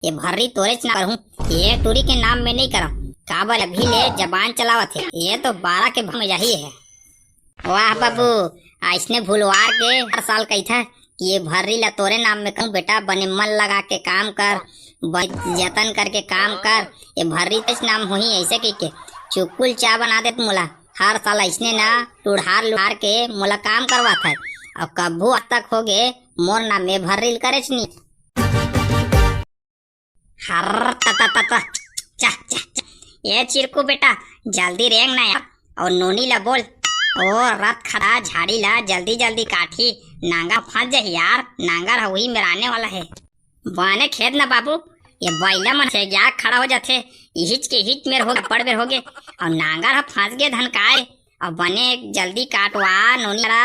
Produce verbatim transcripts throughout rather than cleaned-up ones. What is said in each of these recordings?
ये भर्री तोरेच नाम करहूँ, ये टूरी के नाम में नहीं करम। काबर अभी ले जबान चलावत हे, ये तो बारह के भाव में जाही है। वाह बाबू, अइसने भुलवार के हर साल कहिथा कि ये भर्री ला तोरे नाम में कहूँ बेटा, बने मन लगा के काम कर, बने जतन करके काम कर, ये भर्री तोरेच नाम होही, ऐसे कहिके चुकुल चा बना देत मोला। हर साल अइसने ना लुढ़ार लुढ़ार के मोला काम करवात है, अउ कभू आज तक होगे मोर नाम में भर्री ल करेच नी। हर त, त, त, त, चा, चा, चा। ए चिरकू बेटा, जल्दी रेंग ना यार, अउ नोनी ला बोल, ओ रथ खड़ा झाड़ी ला जल्दी जल्दी काटही, नांगर फंस जाही यार, नांगर ह उही मेर आने वाला है। बने खेद ना बाबू, ये बइला मन से जाके खड़ा हो जाथे, इहिच के इहिच मेर होगे, बड़ बेर होगे, अउ नांगर ह फंस गे धन काय, अब बने जल्दी काटवा नोनी ला,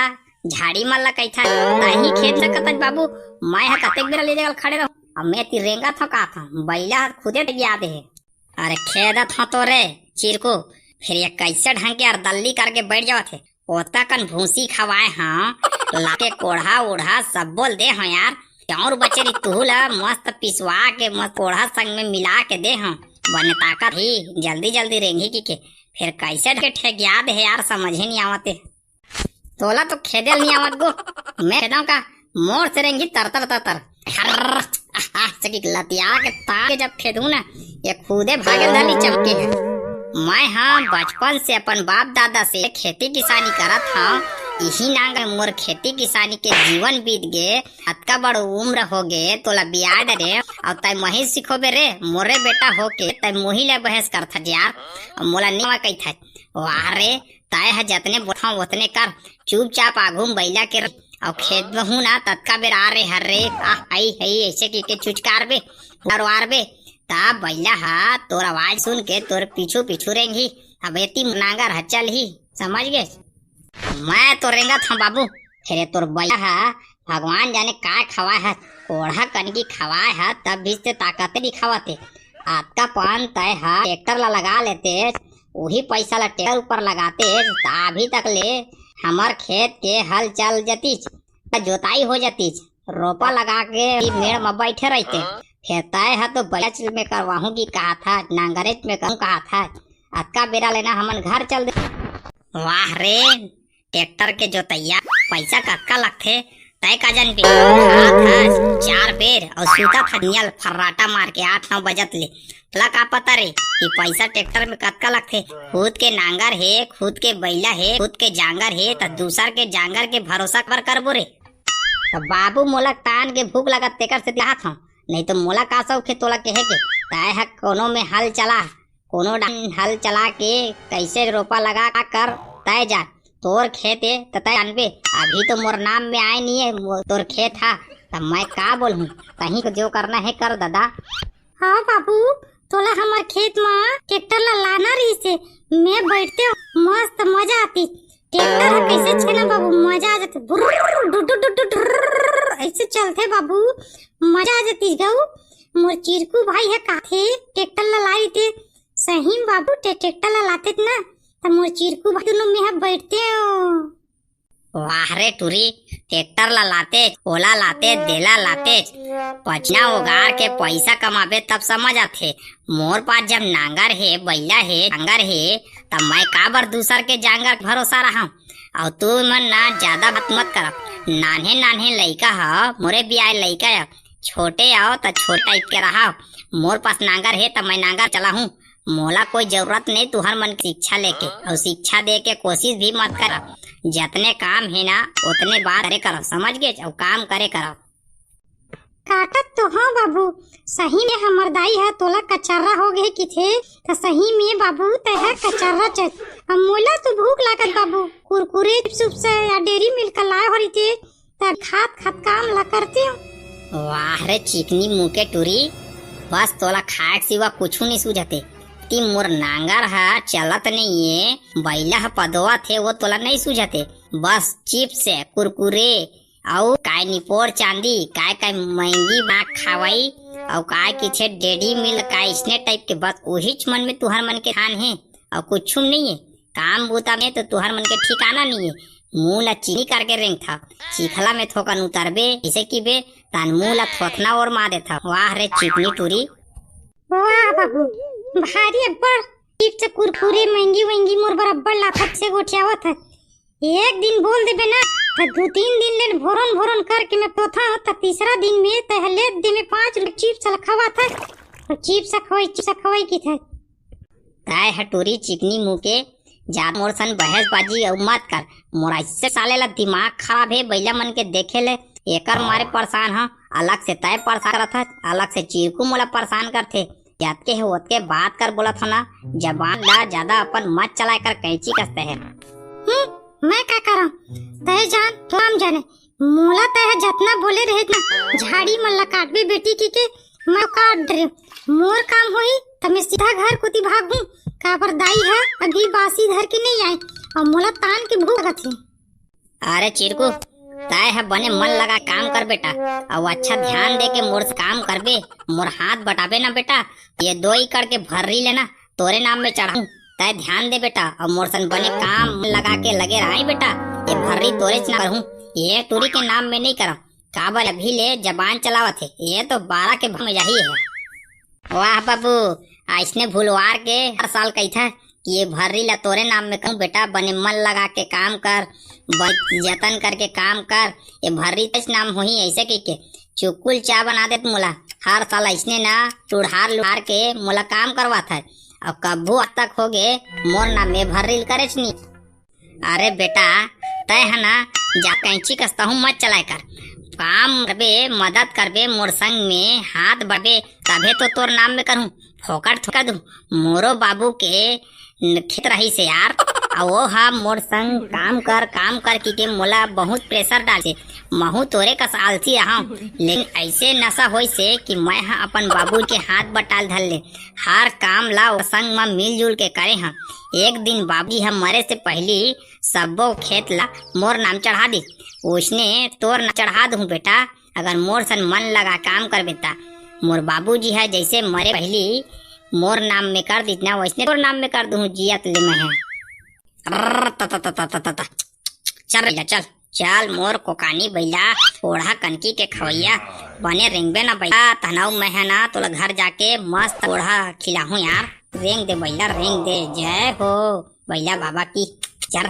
झाड़ी मन ला कहिथा, तहीं खेद सकत हस बाबू, मैं ह कतेक बेर ले जगह खड़े रहूं, अब मैं ती रेंगत हंव का था, बइला ह खुदे तैयार हे। अरे खेदत हंव तो रे चिरकू, फिर ये कैसे ढंग के अरदल्ली करके बैठ जावत हे, ओतका कन भूसी खवाए हंव, लाके कोढ़ा ओढ़ा सब बोल दे हंव यार, चाउर बचेरी तुहू ला मस्त पिसवा के मस्त कोढ़ा संग में मिला के दे हंव, बने ताकत ही जल्दी जल्दी रेंगी की के, फिर कैसे के ठेक याद है यार, समझ ही नहीं आवत है। तोला तो खेदेल नहीं आवत गो, मैं खेदाऊं का? मोर से रेंगी तर तर तर तर। हर्र, आहा, सकी लतिया के तान के जब खेदूं ना, ये खुदे भागल धली चमके है। मैं हाँ बचपन से अपन बाप दादा से खेती किसानी करत हंव, इही नांगर मोर खेती किसानी के जीवन बीत गे, अतका बड़ उम्र हो गे, तोला बिया डरे, अउ तय मही सिखोबे रे, मोरे बेटा होके तय मोही ले बहस करथा यार, अउ मोला नहीं कहिथा। वाह रे, तय ह जतने बोलथव ओतने कर, चुपचाप आघू म बइला के रह, अउ खेत में हूं ना ततका बेर आ रे हर रे, आ हई हई ऐसे कहिके चुचकार बे, डरवार बे, ता बइला ह तोर आवाज सुन के तोर पीछू पीछू रेंगही, अब एती नांगर ह चलही, समझ गे? मैं तो रेंगत हंव बाबू, फेरे तोर बइला ह भगवान जाने काय खवाय ह, कोढ़ा कनकी खवाय ह, तब भी ते ताकते दिखावत हे। अतका पन तय ह ट्रैक्टर ला लगा लेते, उही पैसा ला ट्रैक्टर ऊपर लगाते, त अभी तक ले हमर खेत के हल चल जतीच, जोताई हो जतीच, रोपा लगा के मेड़ म बैठे रहिते। फेर तय ह तो बइलाच में करवाहूं की कहा था, नांगरेच में कहूं कहा था, अतका बेरा लेना हमन घर चल दे। वाह रे, ट्रैक्टर के जोतइया, पैसा कतका लगथे, तय का जानबे? खात हस चार बेर अउ सूतत हस नियल फर्राटा मार के आठ नौ बजत ले। तोला का पता रे कि पैसा ट्रैक्टर में कतका लगथे? खुद के नांगर हे, खुद के बइला हे, खुद के जांगर हे, त दूसर के जांगर के भरोसा काबर करबो रे? त बाबू मोला तान के भूख लगत तेकर से कहत हंव, नहीं तो मोला का शौक हे तोला कहे के? तय ह कोनो में हल चला, कोनो डाहन हल चला के कैसे रोपा लगा कर तय जा, तोर खेत ए त तय जानबे, अभी तो मोर नाम में आय नहीं है मो-, तोर खेत हा, त मैं का बोलहूं, तहीं को जो करना है कर दादा। हाँ बाबू, तोला हमर खेत म ट्रैक्टर ला लाना रहिस हे, मैं बैठते मस्त मजा आती। ट्रैक्टर ह कैसे छेना बाबू, मजा आ जाते, बुर्र, डुडु, डुडु, डुर्र, ऐसे चलते बाबू, मजा आ जाती गऊ। मोर चिरकू भाई ह काथे ट्रैक्टर ला लाई ते, सही म बाबू, ते ट्रैक्टर ला लाते ना, त मोर चिरकू भाई दोनों में ह बैठते हो। वाह रे टूरी, ट्रैक्टर ला लाते, ओला लाते, देला लाते, पचना उगार के पैसा कमाबे तब समझ आथे। मोर पास जब नांगर हे, बैला हे, नांगर हे, तब मैं काबर दूसर के जांगर भरोसा रहूं? अउ तू मन ना ज्यादा बात मत करब। नान्हे नान्हे लइका ह, मोरे बियाह लइका ह, छोटे अव त छोटे टाइप के रहव। मोर पास नांगर हे त मैं नांगर चलाहूं। मोला कोई जरूरत नहीं तुहर मन के शिक्षा लेके, अउ शिक्षा दे के कोशिश भी मत करब। जतने काम हे ना ओतने बात करे करब, समझ गेच? अउ काम करे करब। काटत तो हंव बाबू, सही में हमर दाई ह तोला कचर्रा हो गे किथे, त सही में बाबू तय ह कचर्रा चच। अब मोला तो भूख लागत बाबू, कुरकुरे चिप्स उप्स या डेयरी मिल्क लाए हो रहिते, त खात खात काम ला करते हो। वाह रे चिकनी मुंह के टूरी, बस तोला खाए के सिवा कुछु नहीं सूझते। ती मोर नांगर ह चलत नहीं है, बैला ह पदोवत हे, वो तोला नहीं सूझते। बस चिप्स, कुरकुरे, अउ काय निपोर चांदी, काय काय महंगी बा खवाई, अउ काय किथे डेयरी मिल्क, काय इसने टाइप के, बस उहीच मन में तुहर मन के ध्यान हे, अउ कुछु नहीं है। काम बूता में तो तुहर मन के ठिकाना नहीं है। मुंह ला चीनी करके रेंगथव। चिखला में थोकन उतरबे, अइसे किबे, तहान मुंह ला थोथना ओरमा देथव। वाह रे चिकनी टूरी। वाह बाबू, भारी अब्बड़ चिप्स कुरकुरे महंगी वहंगी मोर बर अब्बड़ लाथत से गोठियावत हे। एक दिन बोल देबे ना, त दू तीन दिन ले भोरन भोरन करके मैं पोथाहूं, त तीसरा दिन में तैं ह लेत दे में पाँच रुपये चिप्स ल खवात हे। अउ चिप्स खवई, चिप्स खवई किथे। तैं ह टूरी चिकनी मुंह के, जादा मोर सन बहसबाजी अउ मत कर। मोर अइसे साले ला दिमाग खराब हे, बइला मन के देखे ले एकर मारे परेशान हंव। अलग से तैं परेशान करत हस, अलग से चिरकू मोला परेशान करथे। जतके हे ओतके बात कर बोलत हंव ना, जबान ला जादा अपन मत चलाय कर, कैंची कस तैं ह। हम्म, मैं का करंव? तैं जान, राम जाने। मोला तैं ह जतना बोले रहे ना, झाड़ी मन ला काटबे बेटी कहिके, मैं काट डरेंव। मोर काम होही त मैं सीधा घर कोती भागहूं। काबर दाई ह अभी बासी धर के नइ आय अउ मोला तान के भूख लगत हे। अरे चिरकू, तैं ह बने मन लगा काम कर बेटा, अउ अच्छा ध्यान दे के मोर से काम करबे, मोर हाथ बटाबे ना बेटा, ये दो एकड़ के भर्री ले ना तोरे नाम में चढ़ाहूं। तैं ध्यान दे बेटा, अउ मोर सन बने काम लगा के लगे रहय बेटा, ये भर्री तोरेच नाम करहूं, ये टूरी के नाम में नइ करंव। काबर अभी ले जबान चलावत हे, ये तो बारह के भाव में जाही हे। वाह बाबू, अइसने भुलवार के हर साल कहिथे कि ये भर्री ला तोरे नाम में करहूं बेटा, बने मन लगा के काम कर, बने जतन करके काम कर, ये भर्री तोरेच नाम होही, अइसे कहिके चुकुल चा बना देत मोला। हर साल अइसने ना टुढ़ार लुढ़ार के मोला काम करवात हे, अउ कभू आज तक होगे मोर नाम में भर्री ल करेच नी। अरे बेटा, तैं ह ना जा कैंची कस तहूं मत चलाय कर। काम करबे, मदद करबे, मोर संग में हाथ बढ़बे, तभे तो तोर नाम में करहूं। फोकट थोकट दूं। मोरो बाबू के न-, खेत रहिस हे यार, अउ वो ह मोर संग काम कर, काम कर कहिके मोला बहुत pressure डालिस हे। महूं तोरे कस आलसी रहंव, लेकिन अइसे नशा होइस हे कि मैं ह अपन बाबू के हाथ बटाय ल धर लेंव। हर काम ला वो संग म मिलजुल के करे हंव। एक दिन बाबूजी ह मरे से पहिली सब्बो खेत ला मोर नाम चढ़ा दिस। ओइसने तोर नाम चढ़ा दूं बेटा, अगर मोर सन मन लगा काम करबे त। मोर बाबूजी ह जइसे मरे पहिली मोर नाम में कर दिस ना, वइसने तोर नाम में कर दूं जियत ले मैं ह। अर्र, त, त, त। चल रे, चल, चल मोर कोकानी बइला, ओढ़ा कनकी के खवैया, बने रेंगबे ना बइला, तहन अउ मैं ह ना तोला घर जाके मस्त ओढ़ा खिलाहूं यार। रेंग दे बइला, रेंग दे, जय हो बइला बाबा की। चर,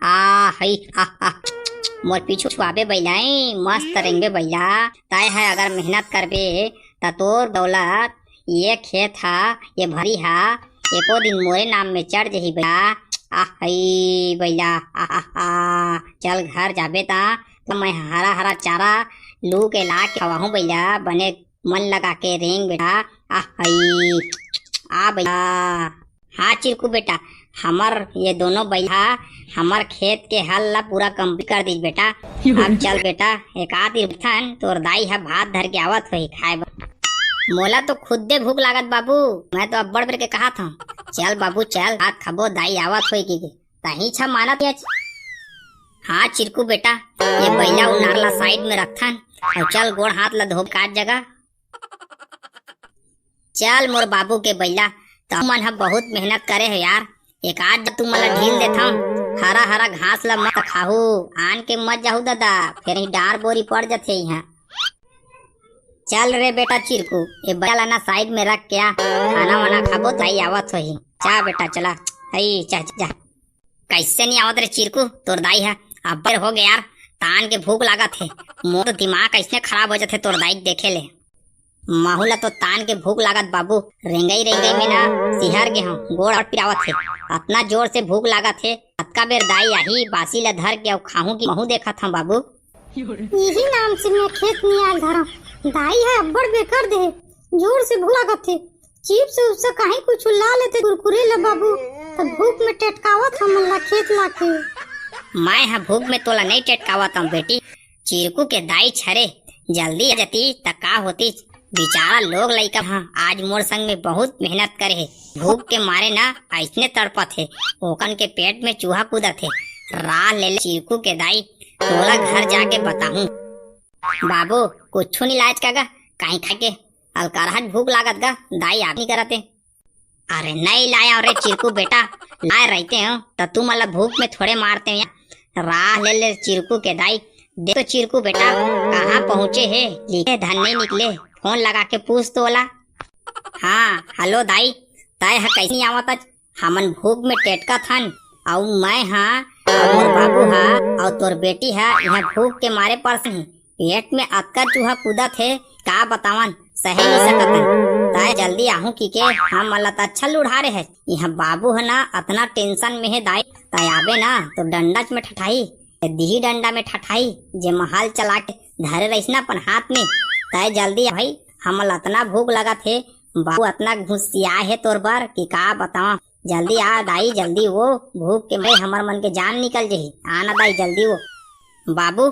आ, हई, आ, आ। मोर पीछू छुआबे बइला, ए, मस्त रेंगबे बइला। तैं ह अगर मेहनत करबे, त तोर दौलत, ये खेत ह, ये भरी ह, एको दिन मोरे नाम में चढ़ जही बइला। आ, हई बइला, आ, आ, आ। चल घर जाबे त, त मैं हरा हरा चारा लू के ला के खवाहूं बइला, बने मन लगा के रेंग बेटा। आ, हई, आ बइला। हाँ चिरकू बेटा, हमर ये दोनों बइला हमर खेत के हल ला पूरा complete कर दिस बेटा। अब चल बेटा, एक आध दिन थन, तोर दाई ह भात धर के आवत होही खाए बर। मोला तो खुदे भूख लागत बाबू, मैं तो अब्बड़ बेर के कहत हंव, चल बाबू चल, भात खाबो, दाई आवत होही कहिके, तहीं छा मानत हच। हाँ चिरकू बेटा, ये बइला अउ नार ला side में रखथन, अउ चल गोड़ हाथ ला धोबे काट जगह। चल मोर बाबू के बइला, तुमन ह बहुत मेहनत करे हो यार। एक आध तुमन ला ढील देथंव, हरा हरा घास ला मत खाहू, आन के मत जाहू ददा, फेर ही डार बोरी पड़ जथे इहां। चल रे बेटा चिरकू, ए बइला ला ना side में रख के आ, खाना वाना खाबो, दाई आवत होही। जा बेटा चला, हई जा, जा। कइसे नइ आवत रे चिरकू, तोर दाई ह? अब्बड़ होगे यार, तान के भूख लागत हे। मोर तो दिमाग अइसने खराब हो जथे तोर दाई के देखे ले। महूं ला तो तान के भूख लागत बाबू, रेंगई रेंगई में ना सिहर गे हंव, गोड़ अउ पिरावत हे। अतना जोर से भूख लागत हे, अतका बेर दाई आही, बासी ला धर के अउ खाहूं कि महूं देखत हंव बाबू। इही नाम से मैं खेत नियाल धरंव, दाई ह अब्बड़ बेर कर दे हे, जोर से भूख लागत हे। चिप्स उप्स कहीं कुछ ला लेते कुरकुरे ल बाबू, त भूख में टेटकावत हमन ला खेत लाके। मैं ह भूख में तोला नइ टेटकावत हंव बेटी, चिरकू के दाई छरे, जल्दी आ जती त का होती। बेचारा लोग लइका ह आज मोर संग में बहुत मेहनत करे हे, भूख के मारे ना अइसने तड़पत हे, ओकन के पेट में चूहा कूदत हे। राह ले ले चिरकू के दाई, तोला घर जाके बताहूं। बाबू, कुछु नइ लायच का गा? काहीं खाए के? अलकरहा भूख लागत गा, दाई आबे नइ करत हे। अरे नइ लायंव रे चिरकू बेटा, लाए रहितेंव, त तुमन ला भूख में थोड़े मारतेंव या। राह ले ले चिरकू के दाई। देख तो चिरकू बेटा, कहाँ पहुँचे हे? लिखे धन नइ निकले। फोन लगा के पूछ तो ओला। हाँ, हेलो दाई, तैं ह कइसे नइ आवत हस? हमन भूख में टेटकत हन, अउ मैं हा, अउ मोर बाबू हा, अउ तोर बेटी हा, इहाँ भूख के मारे परसन ही। पेट में अतका चूहा कूदत हे, का बतावन, सहे नइ सकत हन। तैं जल्दी आहू कहिके हमन ला त अच्छा लुढ़ारे हस। इहाँ बाबू ह ना अतना टेंशन में हे दाई, तैं आबे ना तो डंडा में ठठाही, दिही डंडा में ठठाही, जे महल चला के धरे रहिस ना अपन हाथ में। तैं जल्दी आ भाई, हमन ला अतना भूख लगत हे, बाबू अतना घुसिया हे तोर बर कि का बतावं। जल्दी आ दाई, जल्दी वो, भूख के मारे हमर मन के जान निकल जही। आ ना दाई, जल्दी वो। बाबू,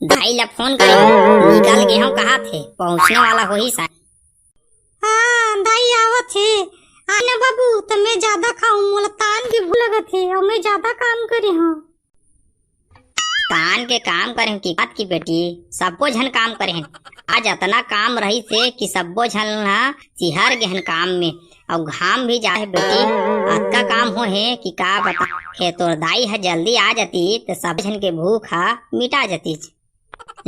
दाई ला फोन करे हूँ, निकल गे हूँ, कहा थे, पहुँचने वाला होही सा। हाँ, दाई आवत हे। आ ना बाबू, त मैं ज्यादा खाऊं, मोला तान के भूख लगत हे, अउ मैं ज्यादा काम करे हूँ। तान के काम करे हूँ की बात की बेटी, सब्बो झन काम करे हन। आज अतना काम रहिस हे कि सब्बो झन ह सिहर गे हन काम में, अउ घाम भी जाए हे बेटी, अतका काम हो हे कि का बता। हे तोर दाई ह जल्दी आ जाती त सब झन के भूख ह मिटा जाती।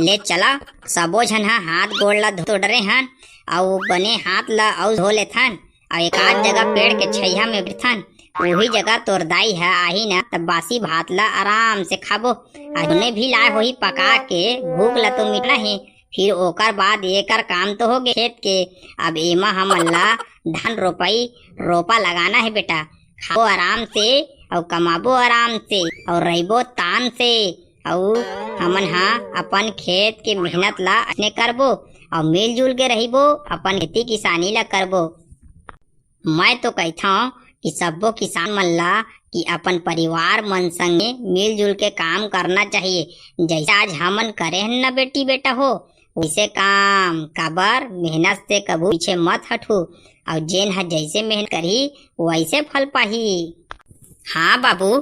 ले चला, सबो झन ह हाथ गोड़ ला धो डरे हन, अउ बने हाथ ला अउ धो लेथन, अउ एक आध जगह पेड़ के छैया में बैठथन। उही जगह तोर दाई ह आही न, त बासी भात ला आराम से खाबो। आज उन्हें भी लाए होही पका के, भूख ला तो मिटना हे। फिर ओकर बाद एकर काम तो हो गे खेत के, अब एमा हमन ला धान रोपाई, रोपा लगाना हे बेटा। खाबो आराम से, अउ कमाबो आराम से, अउ रहिबो तान से, अउ हमन हा अपन खेत के मेहनत ला अइसने करबो, अउ मिलजुल के रहिबो, अपन खेती किसानी ला करबो। मैं तो कहिथंव कि सब्बो किसान मन ला कि अपन परिवार मन संगे मिलजुल के काम करना चाहिए। जइसे आज हमन करे हन न बेटी बेटा हो, वइसे काम, काबर मेहनत से कभू पीछे मत हटहू, अउ जेन ह जइसे मेहनत करही, वइसे फल पाही। हाँ बाबू,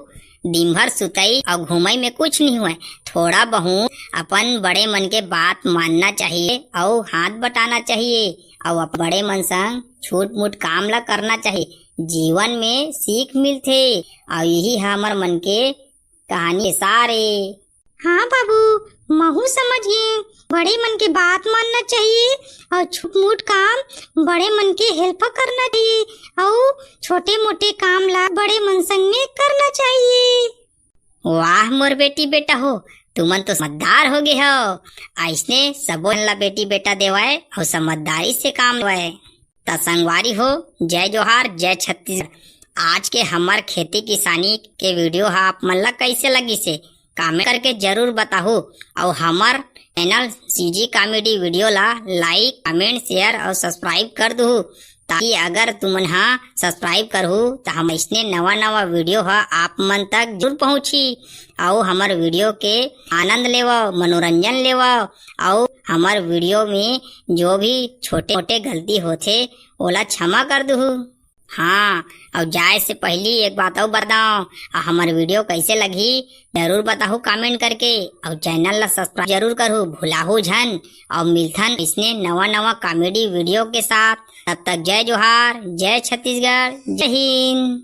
दिन भर सुतई अउ घूमई में कुछ नहीं हुए, थोड़ा बहुत अपन बड़े मन के बात मानना चाहिए अउ हाथ बटाना चाहिए अउ अपन बड़े मन संग छोट मोट काम ला करना चाहिए। जीवन में सीख मिलथे अउ यही हमर मन के कहानी के सार ए। हाँ बाबू, महू समझ गे। बड़े मन के बात मानना चाहिए अउ छोट मोट काम बड़े मन के हेल्प करना चाहिए अउ छोटे मोटे काम ला बड़े मन संग में करना चाहिए। वाह मोर बेटी बेटा हो, तुमन तो समझदार हो गे हो। अइसने सबो झन ला बेटी बेटा देवय अउ समझदारी से काम लेवय। त संगवारी हो, जय जोहार, जय छत्तीसगढ़। आज के हमर खेती किसानी के वीडियो हा आप मन ला कइसे लगिस हे, कमेंट करके जरूर बताहू। अउ हमर चैनल सीजी कॉमेडी वीडियो ला लाइक, कमेंट, शेयर अउ सब्सक्राइब कर दुहू, ताकि अगर तुमन हा सब्सक्राइब करहू त हम अइसने नवा नवा वीडियो हा आप मन तक जरूर पहुँची। अउ हमर वीडियो के आनंद लेवव, मनोरंजन लेवव, अउ हमर वीडियो में जो भी छोटे मोटे गलती होथे ओला क्षमा कर दुहू। हाँ, अउ जाए से पहिली एक बात अउ बताओ, अउ हमर वीडियो कइसे लगही जरूर बताहू कमेंट करके, अउ चैनल ला सब्सक्राइब जरूर करहू, भुलाहू झन। अउ मिलथन अइसने नवा नवा कॉमेडी वीडियो के साथ। तब तक जय जोहार, जय छत्तीसगढ़, जय हिंद।